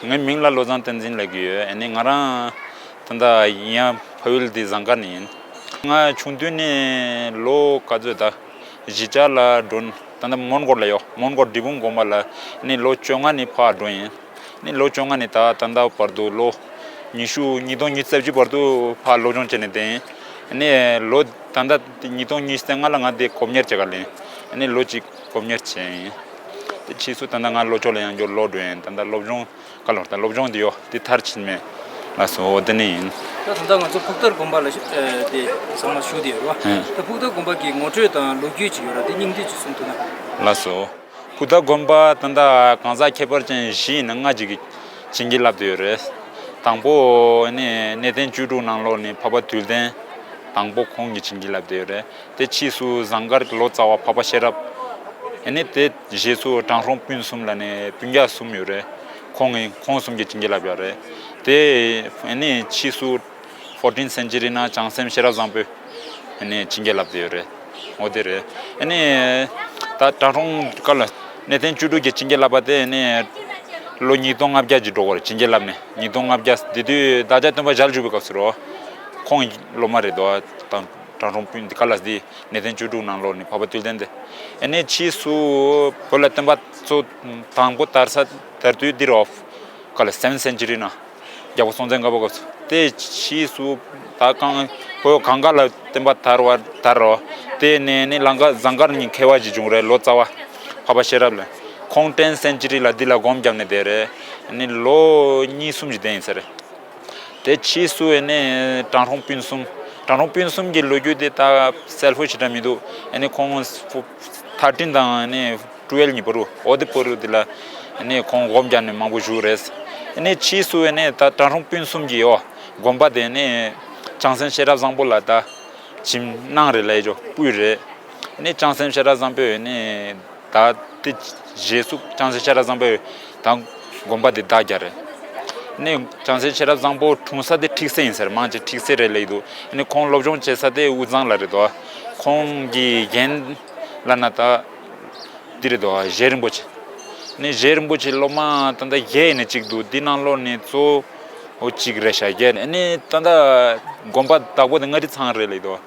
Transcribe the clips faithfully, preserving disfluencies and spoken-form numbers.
ངའི་མིང་ལ་བློ་བཟང་བསྟན་འཛིན་ལབ་ཀྱི་ཡོད། ཨ་ནི་ང་རང་ད་ལྟ་ཡང་ཕ་ཡུལ་འདི་ཟངས་དཀར་ནས་ཡིན། ང་ཆུང་དུས་ནས་ལོ་ག་ཚོད་ད་བཞི་ཆ་ལ་འགྲོ་ནས་ད་ལྟ་མོན་གྷོ་ལ་ཡོད། མོན་གྷོ་འབྲས་སྤུངས་དགོན་པ་ལ་ཨ་ནི་ལོ་བཅོ་ལྔ་ནས་ཕར་འགྲོ་ཡིན། ནི་ལོ་བཅོ་ལྔ་ནས་ད་ད་ལྟ་བར་དུ་ལོ་ཉི་ཤུ་ཉིས་སྟོང་ཉི་ཤུ་རྩ་བཞི་བར་དུ་ཕར་སློབ་སྦྱོང་བྱས་ནས་བསྡད་ཡིན། ནི་ལོ་ད་ལྟ་ཉིས་སྟོང་ཉི་ཤུ་རྩ་ལྔ་ལ་ང་དེ་སློབ་གཉེར་བྱེད་ག་ལེན། ནི་ལོ་གཅིག་སློབ་གཉེར་བྱས་ཡིན། དེ་ཕྱིས་སུ་ད་ལྟ་ང་ལྷོ་ཕྱོགས་ལ་ཡང་འགྱོ་ལོག་འགྲོ་ཡིན། ད་ལྟ་སློབ་སྦྱོང་ག་ལོར་ད་སློབ་སྦྱོང་དེ་ཡོད་དེ་མཐར་ཕྱིན་མེད་ལགས་སོ། འོ་དེ་ནི་ཡིན། ད་ད་ལྟ་ང་ཚོ་ཕུག་ཐར་དགོན་པ་ལ་ཤི་ཨ་དེ་ཚང་མ་བཞུགས་བསྡད་ཡོད་རེད་བ། ཧེ། ད་ཕུག་ཐར་དགོན་པ་གི་ངོ་སྤྲོད་དང་ལོ་རྒྱུས་ཅིག་ཡོད་ར། དེ་སྙིང་བསྡུས་ཅིག་གསུང་ཐུབ་ན། ལགས་སོ། ཕུག་ཐར་དགོན་པ་ད་ལྟ་གང་ཟག་ཁྱད་པར་ཅན་བཞི་ཡིན་ན་ལྔ་ཅིག་གིས་བྱིན་གྱིས་བརླབས་བསྡད་ཡོད་རེད། དང་པོ་ནི་གནས་བརྟན་བཅུ་དྲུག་ནང་ལོགས་ནས་འཕགས་པ་དུས་ལྡན་དང་པོ་ཁོང་གིས་བྱིན་གྱིས་བརླབས་བསྡད་ཡོད་རེད། དེ་ཕྱིས་སུ་ཟངས་དཀར་ལོ་ཙཱ་བ་འཕགས་པ་ཤེས་རབ། ཨ་ནི་དེ་རྗེས་སུ་དྲང་སྲོང་སྤུན་གསུམ་ལ་ནི་སྤུན་ཀྱག་གསུམ་ཡོད་རེད། ཁོང་གི་ཁོང་གསུམ་གྱིས་བྱིན་གྱིས་བརླབས་ཡོད་རེད། དེ་ཨ་ནི་ཕྱིས་སུ་ཕོར་ཊིན་སེན་ཅུ་རི་ནང་བྱང་སེམས་ཤེས་རབ་བཟང་པོས་ཨ་ནི་བྱིན་གྱིས་བརླབས་བསྡད་ཡོད་རེད། འོ་དེ་རེད། ཨ་ནི་ད་དྲང་སྲོང་སྐབས་ལ་གནས་བརྟན་བཅུ་དྲུག་གིས་བྱིན་གྱིས་བརླབས་པ་དེ་ཨ་ནི་ལོ་ཉིས་སྟོང་ལྔ་བརྒྱ་ཅིག་འགྲོ་གི་རེད། བྱིན་གྱིས་བརླབས་ནས་ཉིས་སྟོང་ལྔ་བརྒྱ། དེ་དུས་བདག་ཅག་སྟོན་པ་ཞལ་བཞུགས་པའི་སྐབས་སུ་རོ། ཁོང་སློབ་མ་རེད་དོ། དང་དྲང་སྲོང་སྤུན་དེ་ག་ལ་སྟེ་གནས་བརྟན་བཅུ་དྲུག་ནང་ལོགས་ནས་འཕགས་པ་དུས་ལྡན་དེ། ཨ་ནི་ཕྱིས་སུ་བོད་ལ་སྟོན་པ་གཙོ་དང་པོ་དར་ས་དར་དུས་འདི་རོ། ག་ལ་སེ་བེན་སེན་ཅུ་རི་ནང་རྒྱལ་པོ་སྲོང་བཙན་སྒམ་པོ་སྐབས་སུ། དེ་ཕྱིས་སུ་ད་གང་བོད་གངས་དཀར་ལ་སྟོན་པ་དར་བ་དར་རོ། དེ་ནས་ནི་ལང་ཀ་ཟངས་དཀར་གཉིས་མཁས་པ་ཞིག་བྱུང་རེད། ལོ་ཙཱ་བ་འཕགས་པ་ཤེས་རབ་ལ། ཁོང་ཕོར་ཊིན་སེན་ཅུ་རི་ལ་འདི་ལ་སྒོམ་བརྒྱབ་ནས་བསྡད་རེད། ནི་ལོ་གཉིས་གསུམ་ཞིག་བསྡད་ཡིན་ས་རེད། དེ་ཕྱིས་སུ་ཨ་ནི་དྲང་སྲོང་སྤུན་གསུམ། དྲང་སྲོང་སྤུན་གསུམ་གྱི་ལོ་རྒྱུས་དེ་ད་གསལ་པོ་ཞེ་དྲག་མི་འདུག་ཨ་ནི་ཁོང་ཐར་ཊིན་དང་ཨ་ནི་ཊུ་ཝེལ་བ་གཉིས་བར་དུ། འོ་དེ་བར་དུ་དེ་ལ་ཨ་ནི་ཁོང་སྒོམ་རྒྱག་ནས་མང་པོ་བཞུགས་རེད། ཨ་ནི་ཕྱིས་སུ་ཨ་ནི་ད་དྲང་སྲོང་སྤུན་གསུམ་གྱི་འོ་དགོན་པ་དེ་ནི་བྱང་སེམས་ཤེས་རབ་བཟང་པོ་ལ་ད་བྱིན་གནང་རེད་ལབ་ཡོད། སྤུས་རེད། ཨ་ནི་བྱང་སེམས་ཤེས་རབ་བཟང་པོས་ཨ་ནི། ད་དེ་རྗེས་སུ་བྱང་སེམས་ཤེས་རབ་བཟང་པོས་ད་དགོན་པ་དེ་བདག་རྒྱག་རེད། ནས་བྱང་སེམས་ཤེས་རབ་བཟང་པོ་འཁྲུངས་ས་དེ་ཁྲིག་སེ་ཡིན་ཟེར། མང་ཆེ་ཁྲིག་སེ་རེད་ལབ་ཀྱི་འདུག་ནས་ཁོང་སློབ་སྦྱོང་བྱེད་ས་དེ་དབུས་གཙང་ལ་རེད་དོ། ཁོང་གི་རྒན་ལབ་ན་ད་འདི་རེད་དོ། རྗེ་རིན་པོ་ཆེ། ནས་རྗེ་རིན་པོ་ཆེ་སློབ་མ་ད་ལྟ་བརྒྱད་ཡིན་ན་གཅིག་འདུག་འདི་ནང་ལོགས་ནས་གཙོ་བོ་གཅིག་རེད་ཤག་བརྒྱད། ནས་ད་ལྟ་དགོན་པ་བདག་པོ་དེ་མངའ་རིས་ཚང་རེད་ལབ་ཀྱི་འདུག་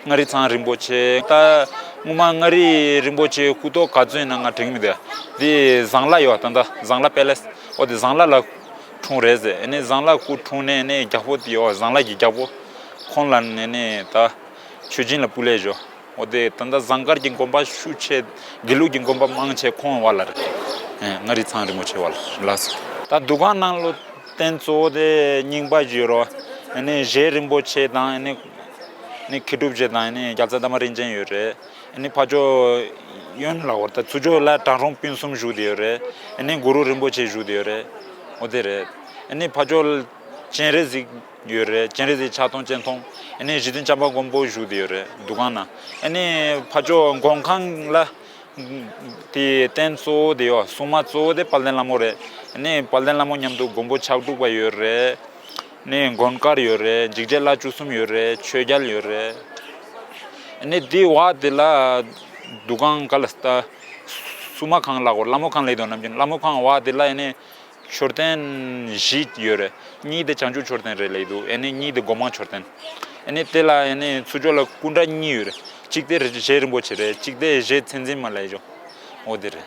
མངའ་རིས་ཚང་རིན་པོ་ཆེ། ད་སྔོན་མ་མངའ་རིས་རིན་པོ་ཆེ་སྐུ་ཐོག་ག་ཚོད་ཡིན་ན་ང་དྲན་གྱི་མི་འདུག་དེ་ཟངས་ལ་ཡོད། ད་ལྟ་ཟངས་ལ་པེ་ལེ་སི། འོ་དེ་ཟངས་ལ་ལ་འཁྲུངས་རེད་ཟེར། ཨ་ནི་ཟངས་ལ་སྐུ་འཁྲུངས་ནས་ཨ་ནི་རྒྱལ་པོ་དེ་ཡོད། ཟངས་ལ་གི་རྒྱལ་པོ་ཁོང་ལ་ནས་ནས་ད་མཆོད་སྦྱིན་ལ་སྤུ་ལས་བཞོ། འོ་དེ་ད་ལྟ་ཟངས་དཀར་གྱི་དགོན་པ་ཤུགས་ཆེ། དགེ་ལུགས་ཀྱི་དགོན་པ་མང་ཆེ་ཁོང་བ་ལ་རེད། ཨེ་མངའ་རིས་ཚང་རིན་པོ་ཆེ་བ་ལ་ལགས་སོ། ད་འདུ་ཁང་ནང་ལོ་རྟེན་གཙོ་བོ་དེ་རྙིང་པ་ཞིག་ཡོད་རོ། ཨ་ནི་རྗེ་རིན་པོ་ཆེ་དང་ཨ་ནི་ནི་མཁས་གྲུབ་རྗེ་དང་ཨ་ནི་རྒྱལ་ཚབ་དར་མ་རིན་ཆེན་ཡོད་རེད། ཨ་ནི་ཕ་ཇོ་གཡོན་ལ་འོར་ད་ཚུར་ཕྱོགས་ལ་དྲང་སྲོང་སྤུན་གསུམ་བཞུགས་བསྡད་ཡོད་རེད། ཨ་ནི་གུ་རུ་རིན་པོ་ཆེ་བཞུགས་བསྡད་ཡོད་རེད། འོ་དེ་རེད། ཨ་ནི་ཕ་ཇོ་སྤྱན་རས་གཟིགས་ཡོད་རེད། སྤྱན་རས་གཟིགས་ཕྱག་སྟོང་སྤྱན་སྟོང་། ཨ་ནི་རྗེ་བཙུན་བྱམས་པ་མགོན་པོ་བཞུགས་བསྡད་ཡོད་རེད་འདུ་ཁང་ནང་། ཨ་ནི་ཕ་ཇོ་མགོན་ཁང་ལ་དེ་རྟེན་གཙོ་བོ་དེ་ཡོད། སྲུང་མ་གཙོ་བོ་དེ་དཔལ་ལྡན་ལྷ་མོ་རེད། ཨ་ནི་དཔལ་ལྡན་ལྷ་མོ་མཉམ་དུ་མགོན་པོ་ཕྱག་དྲུག་པ་ཡོད་རེད། ནས་མགོན་དཀར་ཡོད་རེད། འཇིགས་བྱེད་ལྷ་བཅུ་གསུམ་ཡོད་རེད། ཆོས་རྒྱལ་ཡོད་རེད། ནས་དེའི་འོག་དེ་ལ་འདུ་ཁང་ག་ལ་ད་སྲུང་མ་ཁང་ལ་གོ་ལྷ་མོ་ཁང་ལབ་ཀྱི་འདུག་ནམ་རྒྱུན་ལྷ་མོ་ཁང་འོག་དེ་ལ་ཨ་ནི་མཆོད་རྟེན་བཞི་ཡོད་རེད། གཉིས་དེ་བྱང་ཆུབ་མཆོད་རྟེན་རེད་ལབ་ཀྱི་འདུག་ཨ་ནི་གཉིས་དེ་སྒོ་མང་མཆོད་རྟེན། ཨ་ནི་དེ་ལ་ཨ་ནི་ཚུར་ཕྱོགས་ལ་སྐུ་འདྲ་གཉིས་ཡོད་རེད། གཅིག་དེ་རྗེ་རིན་པོ་ཆེ་རེད། གཅིག་དེ་རྗེ་མཚན་འཛིན་མ་ལབ་ཀྱི་འདུག་འོ་དེ་རེད།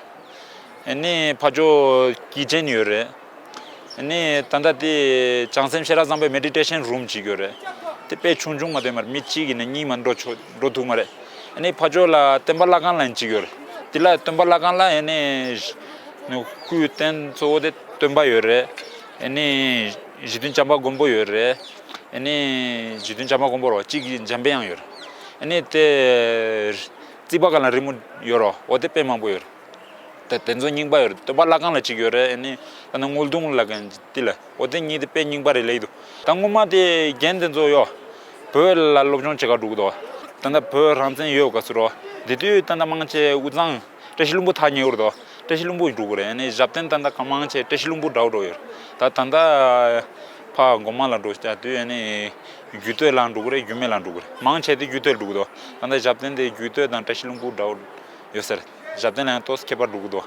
ཨ་ནི་ཕ་ཇོ་སྐྱེས་ཆེན་ཡོད་རེད། ཨ་ནི་ད་ལྟ་དེ་བྱང་སེམས་ཤེས་རབ་བཟང་པོའི་མེ་ཌི་ཊེ་ཤན་རུམ་ཅིག་ཡོད་རེད། དེ་དཔེ་ཆུང་ཆུང་མ་གཏོགས་མ་རེད། མི་གཅིག་ཡིན་ན་གཉིས་མ་འགྲོ་ཆོག་འགྲོ་ཐུབ་མ་རེད། ཨ་ནི་ཕ་ཇོ་ལ་སྟོན་པ་བླ་སྒང་ལ་ཡིན་གཅིག་ཡོད་རེད། དེ་ལ་སྟོན་པ་བླ་སྒང་ལ་ཨ་ནི་སྐུའི་རྟེན་གཙོ་བོ་དེ་སྟོན་པ་ཡོད་རེད། ཨ་ནི་རྗེ་བཙུན་བྱམས་པ་མགོན་པོ་ཡོད་རེད། ཨ་ནི་རྗེ་བཙུན་བྱམས་པ་མགོན་པོ་རོ་གཅིག་འཇམ་པའི་དབྱངས་ཡོད་རེད། ཨ་ནི་དེ་རྩིག་པ་སྒང་ལ་རི་མོ་ཡོད་རོ། འོ་དེ་དཔེ་མང་པོ་ཡོད་རེད། ད་དེ་ཚོ་རྙིང་པ་ཡོད་རེད། སྟོན་པ་བླ་སྒང་ལ་གཅིག་ཡོད་རེད། ཨ་ནི་ད་ནི་དངུལ་གདུང་ལ་གན་ཏི་ལ་འོ་དེ་གཉིས་དེ་དཔེ་རྙིང་པ་རེད་ལབ་ཀྱི་འདུག་ད་སྔོན་མ་དེ་རྒན་དེ་ཚོ་ཡོ་བོད་ལ་སློབ་སྦྱོང་བྱེད་ག་འགྲོ་གི་འདུག་ད་ལྟ་བོད་རང་བཙན་ཡོད་ག་ཚོད་རོ། དེ་དུས་ད་ལྟ་མང་ཆེ་དབུས་གཙང་བཀྲ་ཤིས་ལྷུན་པོ་ཐག་ཉེ་བོ་རེད་དོ། བཀྲ་ཤིས་ལྷུན་པོ་འགྲོ་གི་རེད། ཨ་ནི་ཞབས་བརྟན་ད་ལྟ་ག་མང་ཆེ་བཀྲ་ཤིས་ལྷུན་པོ་འདྲ་བོ་འགྲོ་ཡོད་རེད། ད་ད་ལྟ་ཕ་སྒོ་མང་ལ་འགྲོ་བྱ་དུས་ཨ་ནི་རྒྱུད་སྟོད་ལ་འགྲོ་གི་རེད། རྒྱུད་སྨད་ལ་འགྲོ་གི་རེད། མང་ཆེ་དེ་རྒྱུད་སྟོད་འགྲོ་གི་འདུག་ད་ལྟ་ཞབས་བརྟན་དེ་རྒྱུད་སྟོད་དང་བཀྲ་ཤིས་ལྷུན་པོ་འདྲ་བོ་ཡོད་ཟེར། ཞབས་བརྟན་ལ་ཡང་ཏོག་ཙམ་ཁྱད་པར་འགྲོ་གི་འདུག་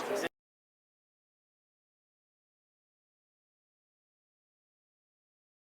ལགས།